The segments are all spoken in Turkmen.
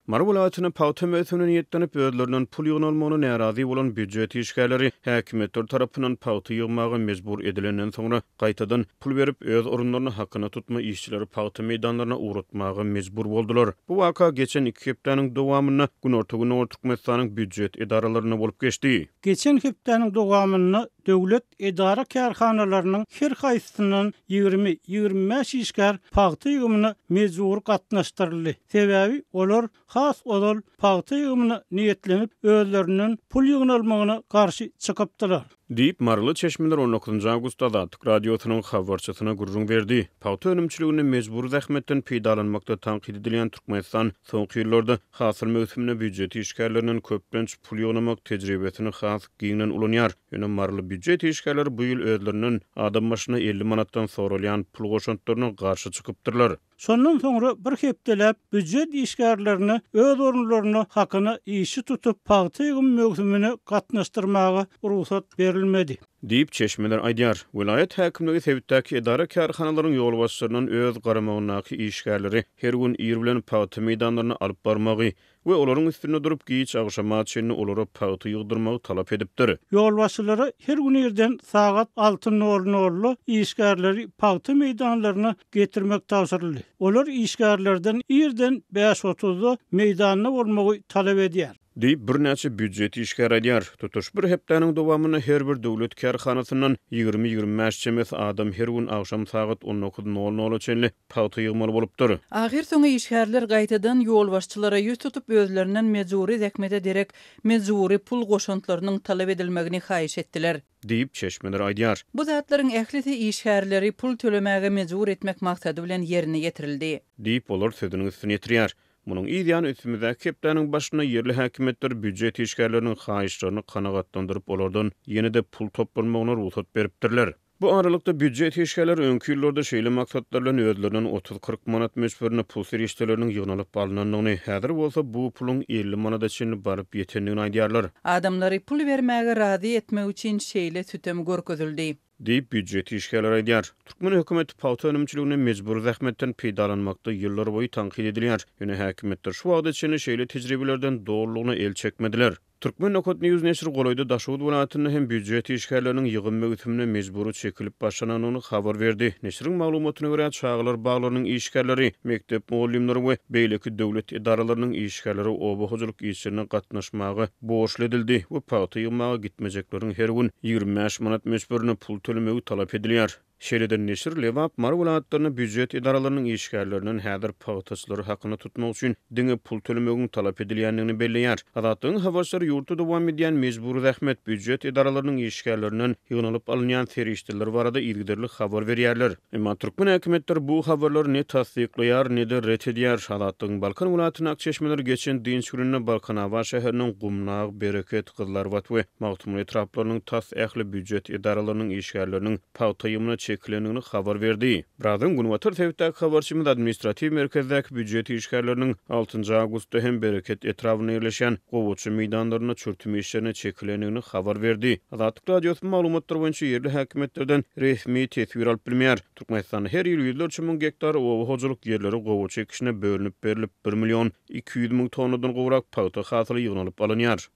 Mary welaýatynda pagta möwsümine niýetlenip, özlerinden pul ýygnalmagyna närazy bolan býujet işgärleri häkimiýetler tarapyndan pagta ýygmaga mejbur edilenden soňra, gaýtadan pul berip, öz orunlaryna hakyna tutma işçileri pagta meýdanlaryna ugratmaga mejbur boldular. Bu waka geçen iki hepdäniň dowamynda Günorta-Gündogar Türkmenistanyň býujet edaralarynda bolup geçdi. Geçen hepdäniň dowamynda döwlet edara-kärhanalarynyň her haýsysyndan 20, 25 işgär pagta ýygymyna mejbury gatnaşdyryldy. Sebäbi olar has ozal pagta ýygymyna niýetlenip, özlerinden pul ýygnalmagyna garşy çykypdylar. Diýip, maryly çeşmeler on dokuzynjy awgustda Azatlyk Radiosynyň habarçysyna gürrüň berdi. Pagta önümçiliginde mejbury zähmetden peýdalanmakda tankyt edilýän Türkmenistan soňky ýyllarda hasyl möwsüminde býujet işgärlerinden köplenç pul ýygnamak tejribesini has giňden ulanýar. Ýöne maryly býujet işgärleri bu ýyl özlerinden adam başyna 50 manatdan soralýan pul goşantlaryna garşy çykypdyrlar. Şondan soňra bir hepdeläp býujet işgärlerine öz orunlaryna hakyna işçi tutup pagta ýygym möwsümine gatnaşdyrmaga rugsat berilmedi. Diýip, çeşmeler aýdýar. Welaýat häkimligi sebitdäki edara-kärhanalaryň ýolbaşçylaryndan öz garamagyndaky işgärleri her gün ir bilen pagta meýdanlaryna alyp barmagy, we olaryň üstünde durup, giç agşama çenli olara pagta ýygdyrmagy talap edipdir. Ýolbaşçylara her gün irden sagat alty nol nolda işgärleri pagta meýdanlaryna getirmek tabşyryldy. Olar işgärlerden irden bäş otuzda meýdanda bolmagy talap edýär. Diýip, birnäçe býujet işgäri aýdýar. Tutuş bir hepdäniň dowamynda her bir döwlet kärhanasyndan 20-25 çemesi adam her gün agşam sagat on dokuz nol nola çenli pagta ýygmaly bolupdyr. Ahyrsoňy işgärler gaýtadan ýolbaşçylara ýüz tutup, özlerinden mejbury zähmete derek mejbury pul goşantlarynyň talap edilmegini haýyş etdiler. Diýip, çeşmeler aýdýar. Bu zatlaryň ählisi işgärleri pul tölemäge mejbur etmek maksady bilen ýerine ýetirildi. Diýip, olar sözüniň üstüni ýetirýär. Munuň yz ýany üstümizdäki hepdäniň başynda ýerli häkimiýetler býujet işgärleriniň haýyşlaryny kanagatlandyryp, olardan ýene-de pul toplanmagyna rugsat beripdirler. Bu aralykda, býujet işgärleri öňki ýyllarda şeýle maksatlar bilen özlerinden otuz-kyrk manat möçberinde pul serişdeleriniň ýygnalyp alnandygyny, häzir bolsa bu puluň 50 manada çenli baryp ýetendigini aýdýarlar. Adamlary pul bermäge razy etmek üçin şeýle sütem görkezildi. Diýip, býujet işgärleri aýdýar. Türkmen hökümeti pagta önümçiliginde mejbury zähmetden peýdalanmakda ýyllarboýy tankyt edilýär. Ýöne häkimiýetler şu wagta çenli şeýle tejribelerden dolulygyna el çekmediler. Turkmen nokat news neşiri golaýda Daşoguz welaýatynda hem býujet işgärleriniň ýygym möwsümine mejbury çekilip başlanandygyny habar berdi. Neşiriň maglumatyna görä, çagalar baglarynyň işgärleri, mekdep mugallymlary we beýleki döwlet edaralarynyň işgärleri oba hojalyk işlerine gatnaşmaga borçly edildi we pagta ýygmaga gitmejekleriň her gün 25 manat möçberinde pul tölemegi talap edilýär. Şeýle-de neşir Lebap, Mary welaýatlarynda býujet edaralarynyň işgärlerinden häzir pagtaçylary hakyna tutmak üçin diňe pul tölemegiň talap edilýändigini belleýär. Azatlygyň habarçylary ýurtda dowam edýän mejbury zähmet, býujet edaralarynyň işgärlerinden ýygnalyp alynýan serişdeler barada yzygiderli habar berýärler. Emma türkmen häkimiýetleri bu habarlary ne tassyklaýar, ne-de ret edýär. Azatlygyň Balkan welaýatyndaky çeşmeleri geçen dynç gününde Balkanabat şäheriniň Gumdag, Bereket, Gyzylarbat we Magtymguly etraplarynyň tas ähli býujet edaralarynyň işgärleriniň pagta ýygymyna çekilendigini habar berdi. Biraz öň günbatar sebitdäki habarçymyz administratiw merkezdäki býujet işgärleriniň altynjy awgustda hem Bereket etrabynda ýerleşýän gowaça meýdanlarynda çürtüm işlerine çekilendigini habar berdi. Azatlyk Radiosy bu maglumatlar boýunça ýerli häkimiýetlerden resmi teswir alyp bilmeýär. Türkmenistanda her ýyl ýüzlerçe müň gektar oba hojalyk ýerleri gowaça ekişine bölünip berlip, bir million 200 müň tonnadan gowrak pagta hasyly ýygnalyp alynýar.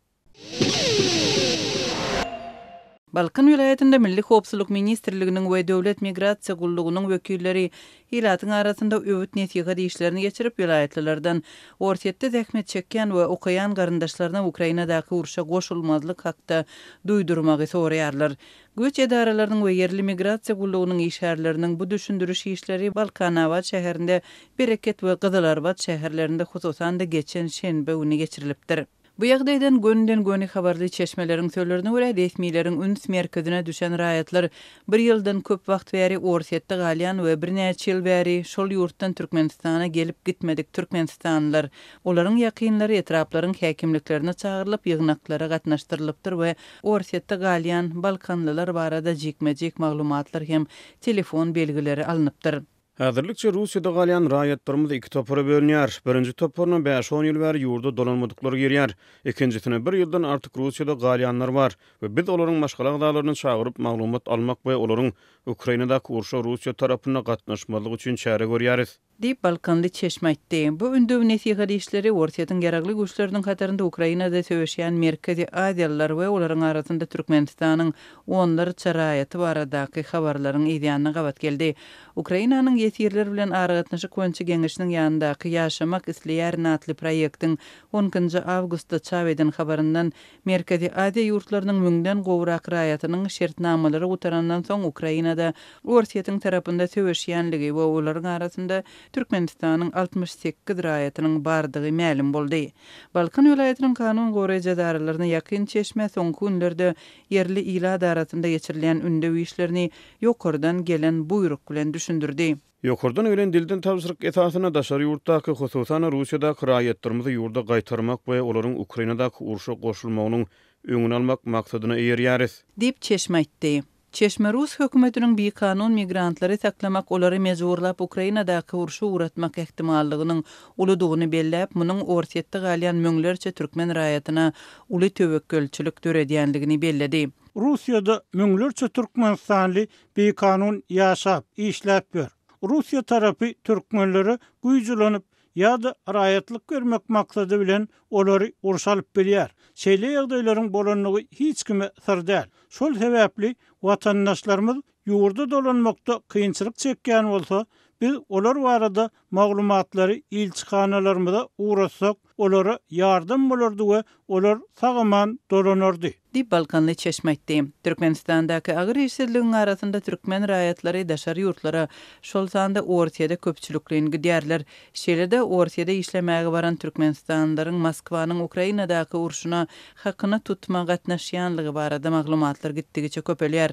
Balkan welaýatynda Milli howpsuzlyk ministrliginiň we Döwlet migrasiýa gullugynyň wekilleri ilatyň arasynda öwüt-nesihat işlerini geçirip, welaýatlylardan Orsýetde zähmet çekýän we okaýan garyndaşlaryna Ukrainadaky urşa goşulmazlyk hakda duýdurmagy soraýarlar. Göç edaralarynyň we ýerli migrasiýa gullugynyň işgärleriniň bu düşündiriş işleri Balkanabat şäherinde, Bereket we Gyzylarbat şäherlerinde, hususan-da geçen şenbe güni geçirilipdir. Bu ýagdaýdan gönüden-göni habarly çeşmeleriň sözlerine görä, resmileriň üns merkezine düşen raýatlar bir ýyldan köp wagt bäri Orsýetde galýan we birnäçe ýyl bäri şol ýurtdan Türkmenistana gelip-gitmedik türkmenistanlylar. Olaryň ýakynlary etraplaryň häkimliklerine çagyrylyp, ýygnaklara gatnaşdyrylypdyr we Orsýetde galýan balkanlylar barada jikme-jik maglumatlar hem telefon belgileri alnypdyr. Häzirlikçe Russiýada galýan raýatlarymyz iki topara bölünýär. Birinji toparyna bäş-on ýyl bäri ýurda dolanmadyklar girýär. Ikinjisine bir ýyldan artyk Russiýada galýanlar bar we biz olaryň maşgala agzalaryny çagyryp maglumat almak we olaryň Ukrainadaky urşa Russiýa tarapynda gatnaşmazlyk üçin çäre görýäris. Diýip, balkanly çeşme aýtdy. Bu ündew-nesihat işleri Orsýetiň Ýaragly Güýçleriniň hatarynda Ukrainada söweşýän merkezi aziýalylar we olaryň arasynda Türkmenistanyň onlarça raýaty baradaky habarlaryň yzýanyna gabat geldi. Ukrainanyň ýesirler bilen aragatnaşyk boýunça geňeşiniň ýanyndaky Ýaşamak isleýärin atly proýektiň on ikinji awgustda çap eden habaryndan Merkezi Aziýa ýurtlarynyň müňden gowrak raýatynyň şertnamalary gutarandan soň Ukrainada Orsýetiň tarapynda söweşýänligi we olaryň arasynda Türkmenistanyň 68 raýatynyň bardygy mälim boldy. Balkan welaýatynyň kanun goraýjy edaralaryna ýakyn çeşme soňky günlerde ýerli ilat arasynda geçirilýän ündew işlerini ýokardan gelen buýruk bilen düşündirdi. Ýokardan gelen dilden tabşyryk esasynda daşary ýurtdaky, hususan-da Russiýadaky raýatlarymyzy ýurda gaýtarmak we olaryň Ukrainadaky urşa goşulmagynyň öňüni almak maksadyna eýerýäris. Diýip, çeşme aýtdy. Çeşme rus hökümetiniň bikanun migrantlary saklamak, olary mejburlap Ukrainadaky urşa ugratmak ähtimallygynyň uludygyny belläp, munuň Orsýetde galýan müňlerçe türkmen raýatyna uly töwekgelçilik döredýänligini belledi. Russiýada müňlerçe türkmenistanly bikanun ýaşap, işläp ýör. Russiýa tarapy türkmenlere güýç ulanyp ýa-da raýatlyk bermek maksady bilen olary urşa alyp bilýär. Şeýle ýagdaýlaryň bolandygy hiç kime syr däl. Şol sebäpli watandaşlarymyz ýurda dolanmakda kynçylyk çekýän bolsa, biz olar barada maglumatlary ilçihanalarymyza ugratsak, olara ýardam bolardy we olar sag-aman dolanardy. Diýip, balkanly çeşme aýtdy. Türkmenistandaky agyr işsizligiň arasynda türkmen raýatlary daşary ýurtlara, şol sanda Orsýede köpçülikleýin gidýärler. Şeýle-de, Orsýede işlemäge baran türkmenistanlylaryň Moskwanyň Ukrainadaky urşuna hakyna tutma gatnaşýanlygy barada maglumatlar gitdigiçe köpelýär.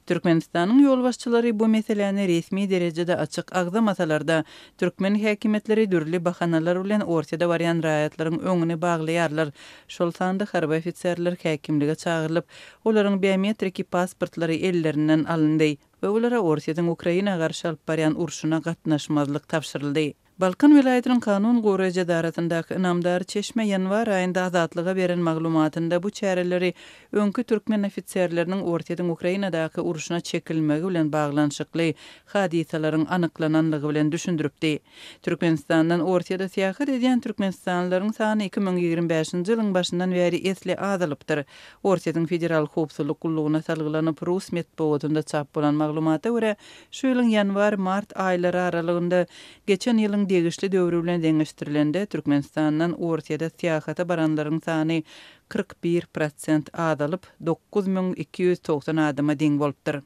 Türkmenistanyň ýolbaşçylary bu meseläni resmi derejede açyk agzamasalar-da, türkmen häkimiýetleri dürli bahanalar bilen Orsýede barýan raýatlaryň öňüni baglaýarlar, şol sanda harby ofiserler häkimlige çagyrylyp, olaryň biometriki pasportlary ellerinden alyndy we olara Orsýetiň Ukraina garşy alyp barýan urşuna gatnaşmazlyk tabşyryldy. Balkan welaýatynyň kanun goraýjy edarasyndaky ynamdar çeşme ýanwar aýynda Azatlyga beren maglumatynda bu çäreleri öňki türkmen ofiserleriniň Orsýetiň Ukrainadaky urşuna çekilmegi bilen baglanyşykly hadysalaryň anyklananlygy bilen düşündiripdi. Türkmenistandan Orsýete syýahat edýän türkmenistanlylaryň sany 2025-nji ýylyň başyndan bäri esli azalypdyr. Orsýetiň Federal howpsuzlyk gullugyna salgylanyp, rus metbugatynda çap bolan maglumata görä, Şu ýylyň ýanwar-mart aýlary aralygynda, geçen ýylyň degişli döwri bilen deňeşdirilende, Türkmenistandan Orsýete syýahata baranlaryň sany 41 prosent azalyp, 9290 adama deň bolupdyr.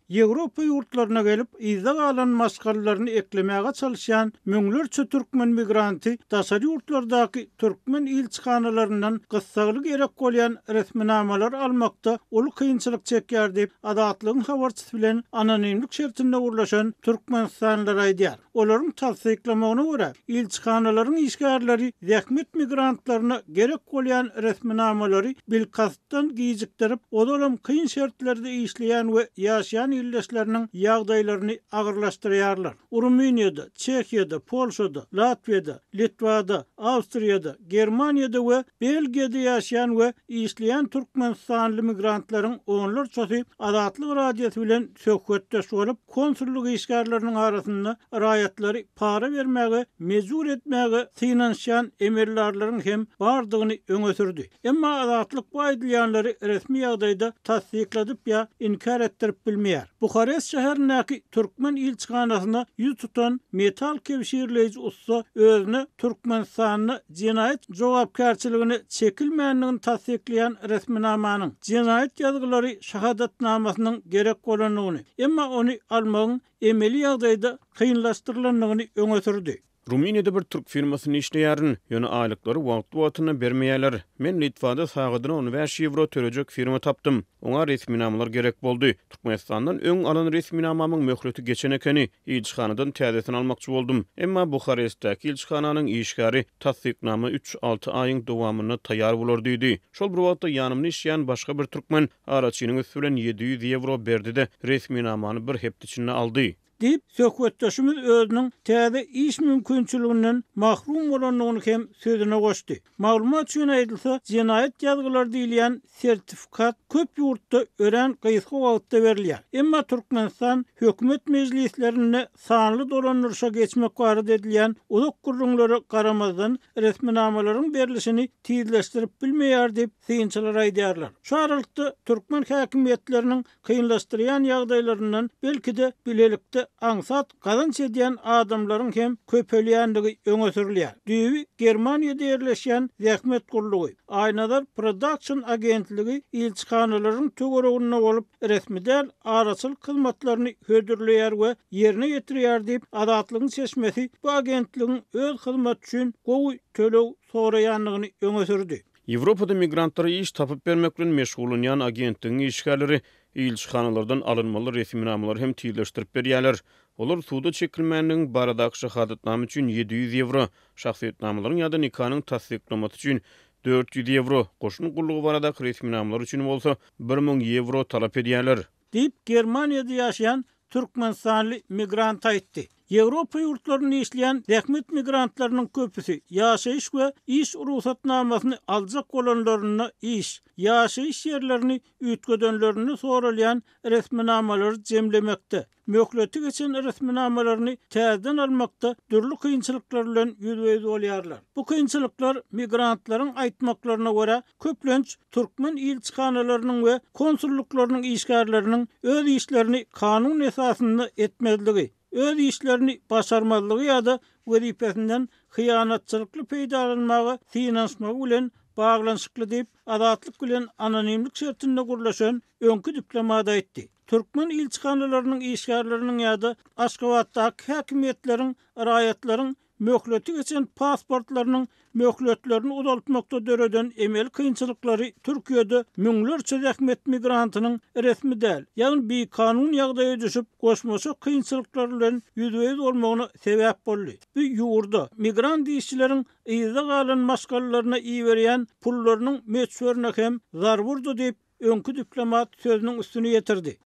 Ýewropa ýurtlaryna gelip, yzda galan maşgalalaryny eklemäge çalyşýan müňlerçe türkmen migranty daşary ýurtlardaky türkmen ilçihanalaryndan gyssagly gerek bolýan resminamalary almakda uly kynçylyk çekýär diýip, Azatlygyň habarçysy bilen anonimlik şertinde gürleşen türkmenistanlylar aýdýar. Olaryň tassyklamagyna görä, ilçihanalaryň işgärleri zähmet migrantlaryna gerek bolýan resminamalary bilkastdan gijikdirip, ozalam kyn şertlerde işleýän we ýaşaýan ildeşleriniň ýagdaýlaryny agyrlaşdyrýarlar. Rumyniýada, Çehiýada, Polşada, Latwiýada, Litwada, Awstriýada, Germaniýada we Belgiýada ýaşaýan we işleýän türkmenistanly migrantlaryň onlarçasy Azatlyk Radiosy bilen söhbetdeş bolup, konsullyk işgärleriniň arasynda raýatlary para bermäge mejbur etmäge synanyşýan emeldarlaryň hem bardygyny öňe sürdi. Emma Azatlyk bu aýdylýanlary resmi ýagdaýda tassykladyp ýa inkär etdirip bilmeýär. Buharest şäherindäki türkmen ilçihanasyna ýüz tutan metal kebşirleýji ussa özüne Türkmenistanda jenaýat jogapkärçiligine çekilmändigini tassyklaýan resminamanyň, jenaýat ýazgylary şahadatnamasynyň gerek bolandygyny, emma ony almagyň emeli ýagdaýda kynlaşdyrylandygyny öňe sürdi. Rumyniýada bir türk firmasynda işleýärin, ýöne aýlyklary wagtly-wagtynda bermeýärler. Men Litwada sagadyna on bäş ýewro tölejek firma tapdym. Oňa resminamalar gerek boldy. Türkmenistandan öň alan resminamamyň möhleti geçen ekeni. Ilçihanadan täzesini almakçy boldum. Emma Buharestdäki ilçihananyň işgäri tassyknama üç-alty aýyň dowamynda taýýar bolar diýdi. Şol bir wagtda ýanymda işleýän başga bir türkmen araçynyň üsti bilen 700 ýewro berdi-de, resminamany bir hepde içinde aldy. Diýip, söhbetdeşimiz özüniň täze iş mümkinçiliginden mahrum bolandygyny hem sözüne goşdy. Maglumat üçin aýdylsa, jenaýat ýazgylary diýilýän sertifikat köp ýurtda örän gysga wagtda berilýär. Emma Türkmenistan hökümet mejlislerinde sanly dolandyryşa geçmek barada edilýän uzak gürrüňlere garamazdan, resminamalaryň berlişini tizleşdirip bilmeýär diýip, synçylar aýdýarlar. Şu aralykda, türkmen häkimiýetleriniň kynlaşdyrýan ýagdaýlaryndan belki-de bilelikde aňsat gazanç edýän adamlaryň hem köpelýändigi öňe sürülýär. Düýbi Germaniýada ýerleşýän zähmet gullugy, Aýnazar Production agentligi ilçihanalaryň töwereginde bolup, resmi däl araçylyk hyzmatlaryny hödürleýär we ýerine ýetirýär diýip, Azatlygyň çeşmesi bu agentligiň öz hyzmaty üçin gowy töleg soraýandygyny öňe sürdi. Ýewropada migrantlara iş tapyp bermek bilen meşgullanýan agentligiň işgärleri ilçihanalardan alynmaly resminamalary hem tizleşdirip berýärler. Olar suda çekilmändigiň baradaky şahadatnama üçin 700 ýewro, şahsyýetnamalaryň ýa-da nikanyň tassyklamasy üçin 400 ýewro, goşun gullugy baradaky resminamalar üçin bolsa 1000 ýewro talap edýärler. Diýip, Germaniýada ýaşaýan türkmenistanly migrant aýtdy. Ýewropa ýurtlarynda işleýän zähmet migrantlarynyň köpüsi ýaşaýyş we iş rugsatnamasyny aljak bolanlarynda iş, ýaşaýyş ýerlerini üýtgedenlerinde soralýan resminamalary jemlemekde, möhleti geçen resminamalaryny täzeden almakda dürli kynçylyklar bilen ýüzbe-ýüz bolýarlar. Bu kynçylyklar migrantlaryň aýtmaklaryna görä, köplenç türkmen ilçihanalarynyň we konsullyklarynyň işgärleriniň öz işlerini kanun esasynda etmezligi, öz işlerini başarmazlygy ýa-da wezipesinden hyýanatçylykly peýdalanmaga synanyşmagy bilen baglanyşykly diýip, Azatlyk bilen anonimlik şertinde gürleşen öňki diplomat aýtdy. Türkmen ilçihanalarynyň işgärleriniň ýa-da Aşgabatdaky häkimiýetleriň raýatlaryň möhleti geçen pasportlarynyň möhletlerini uzaltmakda döreden emeli kynçylyklary Türkiýede müňlerçe zähmet migrantynyň resmi däl, ýagny bikanun ýagdaýa düşüp, goşmaça kynçylyklar bilen ýüzbe-ýüz bolmagyna sebäp boldy. Bu ýurda migrant işçileriň yzda galan maşgalalaryna iberýän pullarynyň möçberine hem zarba urdy diýip, öňki diplomat sözüniň üstüni ýetirdi.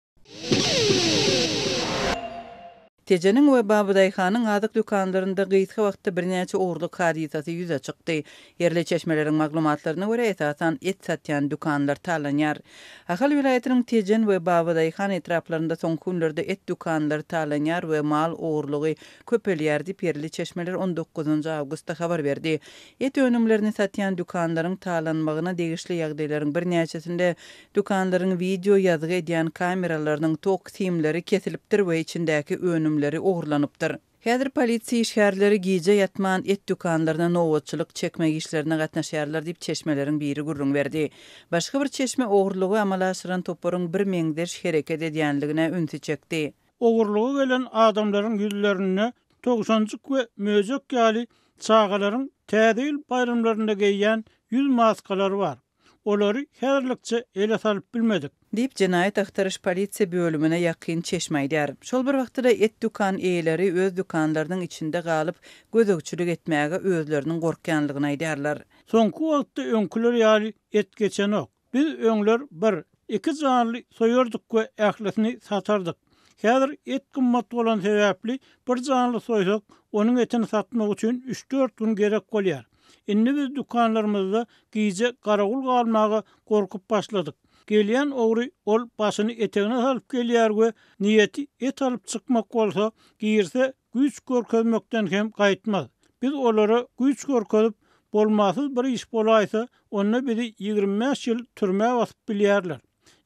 Tejeniň we Babadaýhanyň azyk dükanlarynda gysga wagtda birnäçe ogurlyk hadysasy ýüze çykdy. Ýerli çeşmeleriň maglumatlaryna görä, esasan et satýan dükanlar talanýar. Ahal welaýatynyň Tejen we Babadaýhan etraplarynda soňky günlerde et dükanlary talanýar we mal ogurlygy köpelýär diýip, ýerli çeşmeler on dokuzynjy awgustda habar berdi. Et önümlerini satýan dükanlaryň talanmagyna degişli ýagdaýlaryň birnäçesinde Dükanlaryň wideo ýazgy edýän kameralarynyň tok simleri kesilipdir we içindäki önümleri ogurlanypdyr. Häzir polisiýa işgärleri gije ýatman et dükanlaryna nobatçylyk çekmek işlerine gatnaşýarlar diýip, çeşmeleriň biri gürrüň berdi. Başga bir çeşme ogurlygy amala aşyran toparyň birmeňzeş hereket edýänligine ünsi çekdi. Ogurlyga gelen adamlaryň ýüzlerinde towşanjyk we möjek ýaly çagalaryň Täze ýyl baýramlarynda geýýän ýüz maskalary bar. Olary häzirlikçe ele salyp bilmedik. Diýip, jenaýat agtaryş polisiýa bölümine ýakyn çeşme aýdýar. Şol bir wagtda-da et dükan eýeleri öz dükanlarynyň içinde galyp, gözegçilik etmäge özleriniň gorkýanlygyny aýdýarlar. Soňky wagtda öňküler ýaly et geçenok. Biz öňler bir, iki janly soýardyk we ählisini satardyk. Häzir et gymmat bolan sebäpli bir janly soýsak, onuň etini satmak üçin üç-dört gün gerek bolýar. Indi biz dükanlarymyzda gije garawul galmaga gorkup başladyk. Gelýän ogry ol başyny etegine salyp gelýär we niýeti et alyp çykmak bolsa, girse güýç görkezmekden hem gaýtmaz. Biz olara güýç görkezip, bolmasyz bir iş bolaýsa, onda bizi 25 ýyl türmä basyp bilýärler.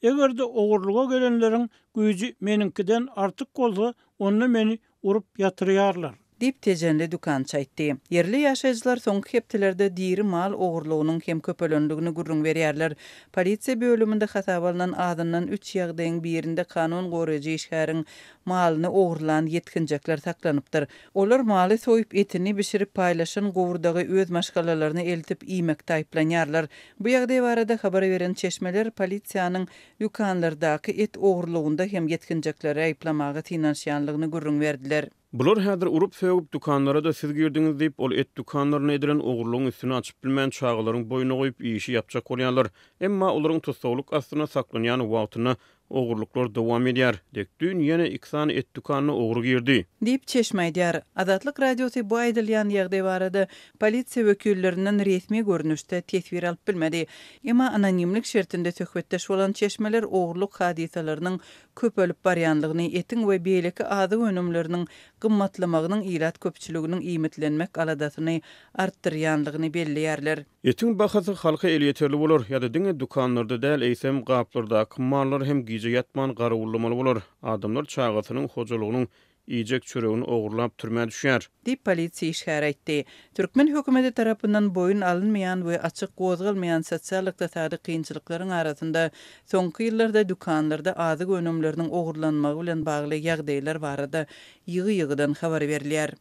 Eger-de ogurlyga gelenleriň güýji meniňkiden artyk bolsa, onda meni urup ýatyrýarlar. Diýip, tejenli dükançy aýtdy. Ýerli ýaşaýjylar soňky hepdelerde diri mal ogurlygynyň hem köpelendigini gürrüň berýärler. Polisiýa bölüminde hasaba alnan azyndan üç ýagdaýyň birinde kanun goraýjy işgäriň malyny ogurlan ýetginjekler saklanypdyr. Olar maly soýup, etini bişirip paýlaşan gowurdagy öz maşgalalaryna eltip iýmekde aýyplanýarlar. Bu ýagdaý barada habar beren çeşmeler polisiýanyň dükanlardaky et ogurlygynda hem ýetginjekleri aýyplamaga synanyşýanlygyny gürrüň berdiler. Bular häzir urup-sögüp dükanlara-da siz girdiňiz diýip, ol et dükanlarynda edilen ogurlygyň üstüni açyp bilmän çagalaryň boýnuna goýup işi ýapjak bolýarlar. Emma olaryň tussaglyk astynda saklanýan wagtynda. Ogurlyklar dowam edýär. Dek düýn ýene iki sany et dükanyna ogry girdi. Diýip, çeşme aýdýar. Azatlyk Radiosy bu aýdylýan ýagdaý barada polisiýa wekillerinden resmi görnüşde teswir alyp bilmedi. Emma anonimlik şertinde söhbetdeş bolan çeşmeler ogurlyk hadysalarynyň köpelip barýanlygyny, etiň we beýleki azyk önümleriniň gymmatlamagynyň ilat köpçüliginiň iýmitlenmek aladasyny artdyrýanlygyny belleýärler. Etiň bahasy halka elýeterli bolar, ýa-da diňe dükanlarda däl, eýsem, gaplardaky mallary hem gije ýatman garawullamaly bolar. Adamlar çagasynyň, hojalygynyň iýjek çöregini ogurlap türmä düşýär. Diýip, polisiýa işgäri aýtdy. Türkmen hökümeti tarapyndan boýun alynmaýan we açyk gozgalmaýan sosial-ykdysady kynçylyklaryň arasynda soňky ýyllarda dükanlarda azyk önümleriniň ogurlanmagy bilen bagly ýagdaýlar barada ýygy-ýygydan habar berilýär.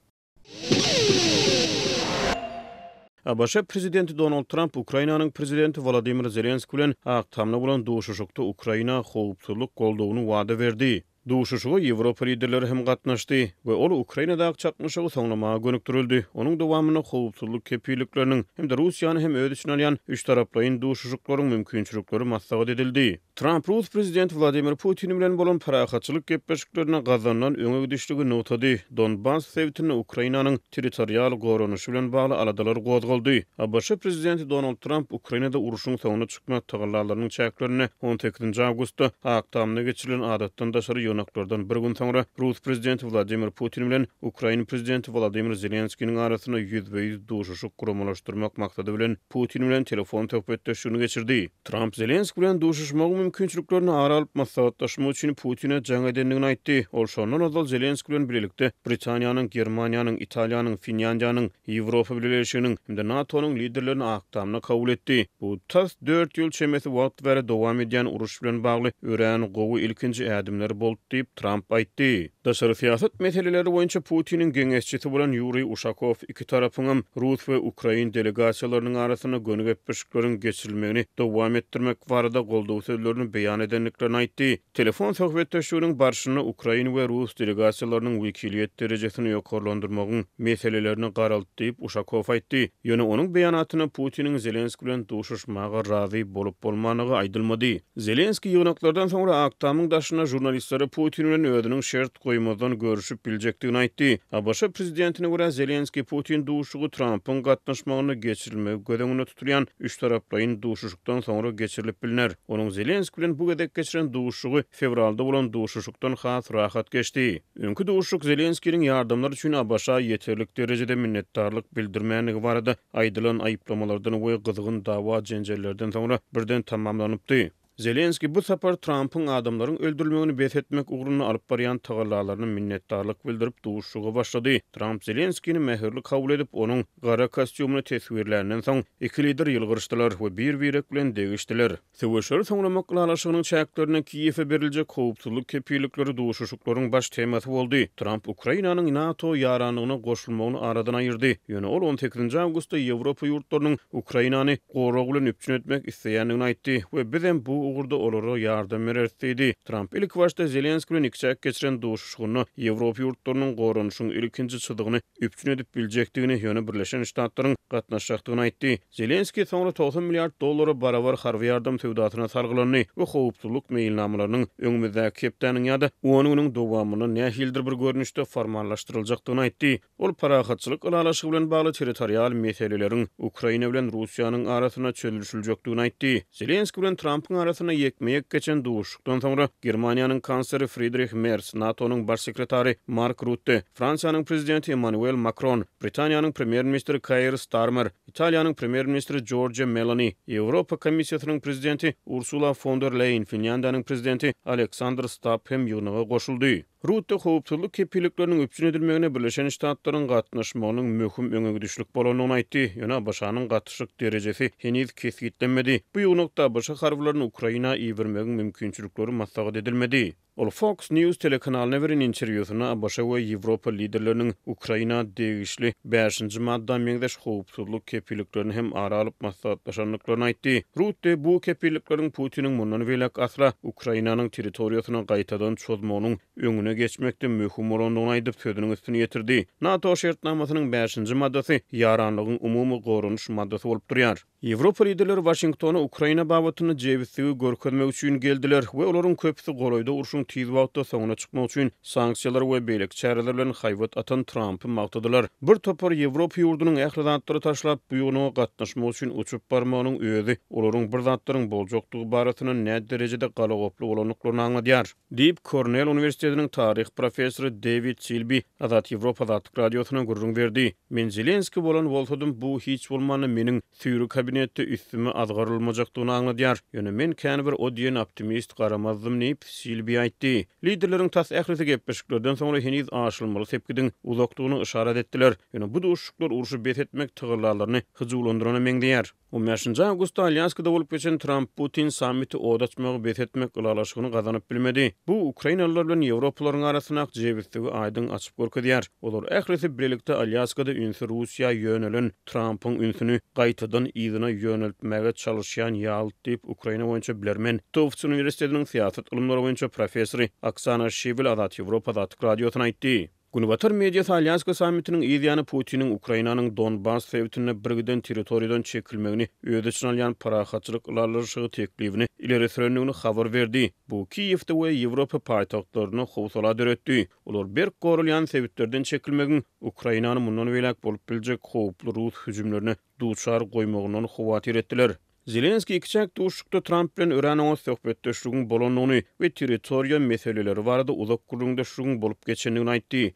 ABŞ prezidenti Donald Tramp Ukrainanyň prezidenti Wolodymyr Zelenski bilen Ak Tamda bolan duşuşykda Ukraina howpsuzlyk goldawyny wada berdi. Duşuşyga Ýewropa liderleri hem gatnaşdy we ol Ukrainadaky çaknyşygy soňlamaga gönükdirildi. Onuň dowamynda howpsuzlyk kepillikleriniň hem-de Russiýany hem öz içine alýan üçtaraplaýyn duşuşyklaryň mümkinçilikleri maslahat edildi. Tramp rus prezidenti Wladimir Putin bilen bolan parahatçylyk gepleşiklerinde gazanylan öňe gidişligi nygtady, Donbass sebitinde Ukrainanyň territorial goranyşy bilen bagly aladalar gozgaldy. ABŞ prezidenti Donald Tramp Ukrainada urşuň soňuna çykmak tagallalarynyň çäklerinde on sekizinji awgustda Ak Tamda geçirilen adatdan daşary ýygnaklardan bir gün soňra rus prezidenti Wladimir Putin bilen ukrain prezidenti Wolodymyr Zelenskiniň arasynda ýüzbe-ýüz duşuşyk guramalaşdyrmak maksady bilen Putin bilen telefon söhbetdeşligini geçirdi. Tramp Zelenski bilen duşuşmagyň mümkinçiliklerini ara alyp maslahatlaşmak üçin Putine jaň edendigini aýtdy. Ol şondan ozal Zelenski bilen bilelikde Britaniýanyň, Germaniýanyň, Italiýanyň, Finlýandiýanyň, Ýewropa Bileleşiginiň hem-de NATO-nyň liderlerini Ak Tamda kabul etdi. Bu tas dört ýyl çemesi wagt bäri dowam edýän uruş bilen bagly örän gowy ilkinji ädimler boldy diýip, Tramp aýtdy. Daşary syýasat meseleleri boýunça Putiniň geňeşçisi bolan Ýuriý Uşakow iki tarapyňam, rus we ukrain delegasiýalarynyň arasynda göni gepleşikleriň geçirilmegini dowam etdirmek barada goldaw sözlerini beýan edendiklerini aýtdy. Telefon söhbetdeşliginiň barşynda ukrain we rus delegasiýalarynyň wekiliýet derejesini ýokarlandyrmagyň meselelerine garaldy diýip, Uşakow aýtdy. Ýöne onuň beýanatynda Putiniň Zelenski bilen duşuşmaga razy bolup-bolmandygy aýdylmady. Zelenskiý ýygnaklardan soňra Ak Tamyň daşynda žurnalistlere Putin bilen özüniň şert goýmazdan görüşip biljekdigini aýtdy. ABŞ prezidentine görä, Zelenskiý-Putin duşuşygy Trampyň gatnaşmagynda geçirilmegi göz öňünde tutulýan üçtaraplaýyn duşuşykdan soňra geçirilip bilner. Onuň Zelenskiý bilen bu gezek geçiren duşuşygy fewralda bolan duşuşykdan has rahat geçdi. Öňki duşuşyk Zelenskiniň ýardamlar üçin ABŞ-a ýeterlik derejede minnetdarlyk bildirmändigi barada aýdylan aýyplamalardan we gyzgyn dawa-jenjellerden soňra birden tamamlanypdy. Zelenskiý bu sapar Trampyň adamlaryň öldürilmegini bes etmek ugrunda alyp barýan tagallalaryna minnetdarlyk bildirip duşuşyga başlady. Tramp Zelenskini mähirli kabul edip, onuň gara kostýumyny teswirländen soň, iki lider ýylgyryşdylar we bir-birek bilen degişdiler. Söweşleri soňlamak ylalaşygynyň çäklerinde Kiýewe beriljek howpsuzlyk kepillikleri duşuşyklaryň baş temasy boldy. Tramp Ukrainanyň NATO ýaranlygyna goşulmagyny aradan aýyrdy. Ýöne ol on sekizinji awgustda Ýewropa ýurtlarynyň Ukrainany gorag bilen üpjün etmek isleýändigini aýtdy we bizem bu ugurda olara ýardam bereris diýdi. Tramp ilkibaşda Zelenski bilen ikiçäk geçiren duşuşygynda Ýewropa ýurtlarynyň goranyşyň ilkinji çyzygyny üpjün edip biljekdigini, ýöne Birleşen Ştatlaryň gatnaşjakdygyny aýtdy. Zelenskiý soňra 90 milliard dollara barabar harby ýardam söwdasyna salgylandy we howpsuzlyk meýilnamalarynyň öňümizdäki hepdäniň ýa-da on günüň dowamynda nähilidir bir görnüşde formallaşdyryljakdygyny aýtdy. Ol parahatçylyk ylalaşygy bilen bagly territorial meseleleriň Ukraina bilen Russiýanyň arasynda çözülişiljekdigini aýtdy. Zelenskiý bilen Trampyň arasynda ýekme-ýek geçen duşuşykdan soňra Germaniýanyň kansleri Fridrih Mers, NATO-nyň baş sekretary Mark Rutte, Fransiýanyň prezidenti Emmanuel Makron, Britaniýanyň premýer-ministri Keir Starmer, Italiýanyň premýer-ministri Jorja Meloni, Ýewropa Komissiýasynyň prezidenti Ursula fon der Leýen, Finlýandiýanyň prezidenti Aleksandr Stubb hem ýygnaga goşuldy. Rutte howpsuzlyk kepillikleriniň üpjün edilmegine Birleşen Ştatlaryň gatnaşmagynyň möhüm öňegidişlik bolandygyny aýtdy, ýöne ABŞ-nyň gatyşyk derejesi heniz kesgitlenmedi. Bu ýygnakda abş harbylaryny Ukraina ibermegiň mümkinçilikleri maslahat edilmedi. Ol Fox News telekanalyna beren interwýusynda ABŞ we Ýewropa liderleriniň Ukraina degişli bäşinji madda meňzeş howpsuzlyk kepilliklerini hem ara alyp maslahatlaşandyklaryny aýtdy. Rutte bu kepillikleriň Putiniň mundan beýläk asla Ukrainanyň territoriýasyna gaýtadan çozmagynyň öňüne geçmekde möhüm bolandygyny aýdyp, sözüniň üstüni ýetirdi. NATO şertnamasynyň bäşinji maddasy ýaranlygyň umumy goranyş maddasy bolup durýar. Ýewropa liderleri Waşingtona Ukraina babatynda jebisligi görkezmek üçin geldiler we olaryň köpüsi golaýda urşuň tiz wagtda soňuna çykmak üçin sanksiýalar we beýleki çäreler bilen haýbat atan Trampy magtadylar. Bir topar ýewropa ýurdunyň ähli zatlary taşlap, bu ýygnaga gatnaşmak üçin uçup barmagynyň özi olaryň bir zatlaryň boljakdygy barasynda näderejede galagoply bolandyklaryny aňladýar. Diýip, Kornell uniwersitetiniň taryh professory Dewid Silbi Azat Ýewropa Azatlyk Radiosyna gürrüň berdi. Men Zelenskiý bolan bolsadym, bu hiç bolmanda meniň süýri kabinetde üstüme azgyrylmajakdygyny aňladýar. Ýöne men kän bir o diýen optimist garamazdym diýip, Silbi aýtdy. Liderleriň tas ählisi gepleşiklerden soňra heniz aşylmaly sepgidiň uzakdygyny yşarat etdiler. Ýöne bu duşuşyklar urşy bes etmek tagallalaryny hyjuwlandyrana meňzeýär. On bäşinji awgustda Alýaskada bolup geçen Tramp-Putin sammiti od açmagy bes etmek ylalaşygyny gazanyp bilmedi. Bu ukrainalylar bilen ýewropalylaryň arasyndaky jebisligi aýdyň açyp görkezýär. Olar ählisi bilelikde Alýaskada ünsi Russiýa ýönelen Trampyň ünsüni gaýtadan yzyna ýöneltmäge çalyşýan ýalydy diýip, Ukraina boýunça bilermen, Tufts uniwersitetiniň syýasat ylymlary boýunça professory Oksana Şiwel Azat Ýewropa Azatlyk Radiosyna aýtdy. Günbatar mediasy Alýaska sammitiniň yz ýany Putiniň Ukrainanyň Donbass sebitinde birgiden territoriýadan çekilmegini öz içine alýan parahatçylyk ylalaşygy teklibini ileri sürendigini habar berdi. Bu Kiýewde we Ýewropa paýtagtlarynda howsala döretdi. Olar berk goralýan sebitlerden çekilmegiň Ukrainany mundan beýläk bolup biljek howply rus hüjümlerine duçar goýmagyndan howatyr etdiler. Zelenskiý ikiçäk duşuşykda Tramp bilen örän oňat söhbetdeşligiň bolandygyny we territoriýa meseleleri barada uzak gürrüňdeşligiň bolup geçendigini aýtdy.